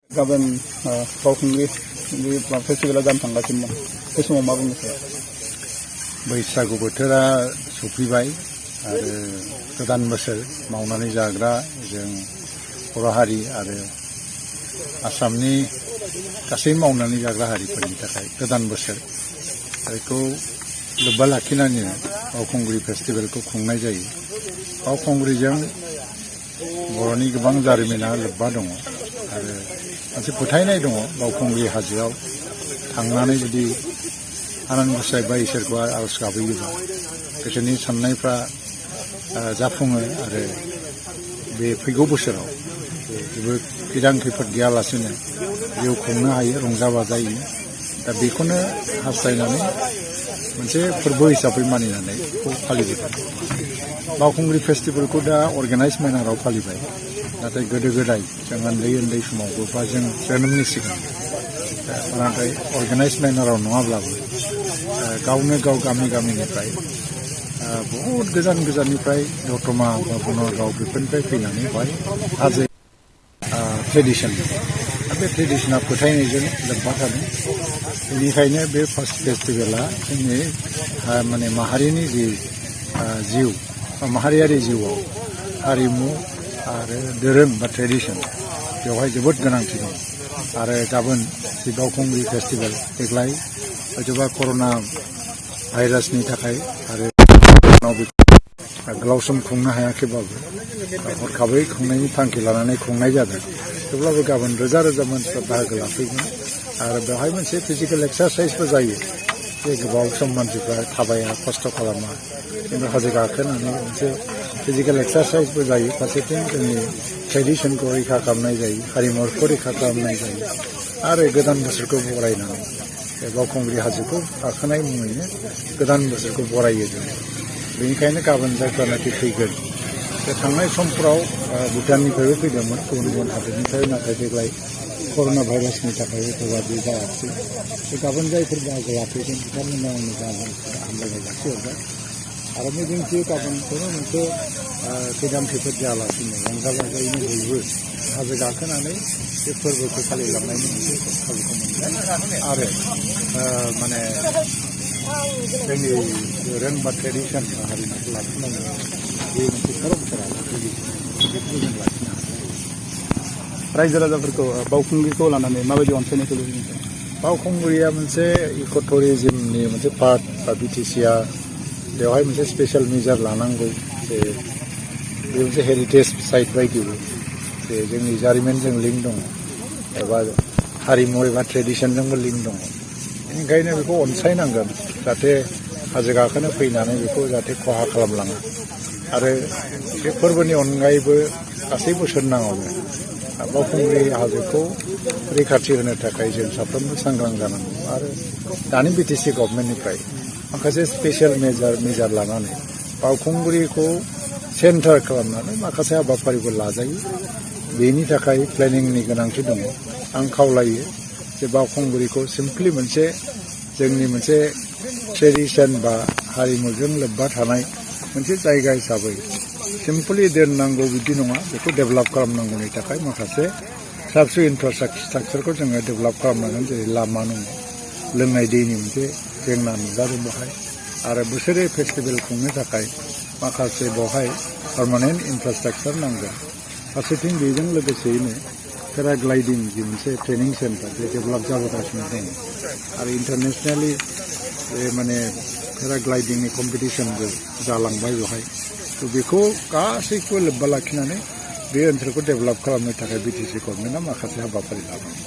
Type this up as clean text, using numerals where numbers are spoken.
गाबोन बावखुंग्रि फेस्टिभेला जानो थांगासिनो दं बे समाव मा बुंनो सानो? बैसागु बोथोरा सफैबाय आरो गोदान बोसोर मावनानै जाग्रा जों बर' हारि आरो आसामनि गासै मावनानै जाग्रा हारिफोरनि थाखाय गोदान बोसोर बेखौ लोब्बा लाखिनानै बावखुंग्रि फेस्टिभेलखौ खुंनाय जायो। बावखुंग्रिजों बर'नि गोबां जारिमिना लोब्बा दङ आरो मोनसे फोथायनाय दङ बावखुंग्रि हाजोआव थांनानै जुदि आनान गसाइ बा इसोरखौ आरज गाबहैयोबा गोसोनि साननायफ्रा जाफुङो आरो बे फैगौ बोसोराव जेबो खैदां खैफोद गैयालासेनो जिउ खुंनो हायो रंजा बाजायै। दा बेखौनो हास्थायनानै मोनसे फोरबो हिसाबै मानिनानै बेखौ फालिबोदों। बावखुंग्रि फेस्टिभेलखौ दा अर्गानाइज मेनाराव फालिबाय, नाथाय गोदो गोदाय जों उन्दै समावबो बा जों जोनोमनि सिगां नाथाय अर्गानाइज मेनाराव नङाब्लाबो गावनो गाव गामिनिफ्राय बहुद गोजाननिफ्राय दतमा बा बनगाव बेफोरनिफ्राय फैनानै बेवहाय हाजो ट्रेडिसन बे ट्रेडिसना फोथायनायजों लोब्बा थादों। बेनिखायनो बे फार्स्ट फेस्टिभेला जोंनि माने माहारिनि जि जिउ बा माहारियारि जिउआव हारिमु आरो दोरों बा ट्रेडिसन बेवहाय जोबोद गोनांथि दं। आरो गाबोन जि बावखुंग्रि फेस्टिभेल देग्लाय हयतोबा कर'ना भाइरासनि थाखाय आरो गोलाव सम खुंनो हायाखैबाबो हरखाबै खुंनायनि थांखि लानानै खुंनाय जादों। थेवब्लाबो गाबोन रोजा मानसिफ्रा बाहागो लाफैगोन आरो बेवहाय मोनसे फिजिकेल एक्सारसाइसबो जायो। जे गोबाव सम मानसिफ्रा थाबाया खस्थ' खालामा, खिन्थु हाजो गाखोनानै मोनसे फिजिकेल एक्सारसाइसबो जायो। फारसेथिं जोंनि ट्रेडिसनखौ रैखा खालामनाय जायो, हारिमुखौ रैखा खालामनाय जायो आरो गोदान बोसोरखौ बरायनानै बे बावखुंग्रि हाजोखौ गाखोनाय मुङैनो गोदान बोसोरखौ बरायो जों। बेनिखायनो गाबोन जायफ्रानाखि फैगोन बे थांनाय समफ्राव भुटाननिफ्रायबो फैदोंमोन गुबुन हादोरनिफ्राय, नाथाय देग्लाय कर'ना भाइरासनि थाखाय हयतोबा बे जायाखिसै। बे गाबोन जायफोर बाहागो लाफैदों बिथांमोननो आंनि हामलायनाय जासिहरबाय आरो मिजिंथियो गाबोनखौनो मोनसे खैदां खैफोद जायालासिनो रंजा बाजायैनो बयबो हाजो गाखोनानै बे फोरबोखौ फालिलांनायनि मोनसे खाबुखौ मोनगोन आरो माने जोंनि दोरों बा ट्रेडिसन हारिमुखौ लाखिनांगौ बे मोनसे परम्परा ट्रेडिसन बेखौ जों लाखिनो हागोन। रायजो राजाफोरखौ बावखुंग्रिखौ लानानै माबायदि अनसायनायखौ लुबैदों? बावखुंग्रिया मोनसे इक' टुरिजिमनि मोनसे पार्ट बा बिटिसिआ बेवहाय मोनसे स्पेसियेल मेजार लानांगौ। जे बे मोनसे हेरिटेज साइट बायदिबो जे जोंनि जारिमिनजों लिंक दङ एबा हारिमु एबा ट्रेडिसनजोंबो लिंक दङ। बेनिखायनो बेखौ अनसायनांगोन जाहाथे हाजो गाखोनो फैनानै बेखौ जाहाथे खहा खालामलाङा। आरो बे फोरबोनि अनगायैबो गासै बोसोर नाङावनो बावखुंग्रि हाजोखौ रैखाथि होनो थाखाय जों साफ्रोमबो सांग्रां जानांगौ आरो दानि बिटिसि गभर्नमेन्टनिफ्राय माखासे स्पेसियेल मेजार लानानै बावखुंग्रिखौ सेन्टार खालामनानै माखासे हाबाफारिबो लाजायो। बेनि थाखाय प्लेनिंनि गोनांथि दङ। आं खावलायो जे बावखुंग्रिखौ सिम्पलि मोनसे जोंनि मोनसे ट्रेडिसन बा हारिमुजों लोब्बा थानाय मोनसे जायगा हिसाबै सिम्पलि दोननांगौ बिदि नङा, बेखौ डेभेलप खालामनांगौनि थाखाय माखासे फिसा फिसौ इनफ्रास्ट्राक्चारखौ जोङो डेभेलप खालामनांगोन। जेरै लामा दङ, लोंनाय दैनि मोनसे जेंना नुजादों बेवहाय आरो बोसोरे फेस्टिभेल खुंनो थाखाय माखासे बेवहाय पार्मानेन्ट इनफ्रास्ट्राक्चार नांगोन। फारसेथिं बेजों लोगोसेयैनो पेराग्लाइडिं जि मोनसे ट्रेनिं सेन्टार बे डेभेलप जाबोगासिनो दङ आरो इन्टारनेसनेलि बे माने पेराग्लाइडिंनि कम्पिटिसनबो जालांबाय बेवहाय। थ' बेखौ गासैखौबो लोब्बा लाखिनानै बे ओनसोलखौ डेभेलप खालामनो थाखाय बिटिसि गभर्नमेन्टआ माखासे हाबाफारि लानांगौ।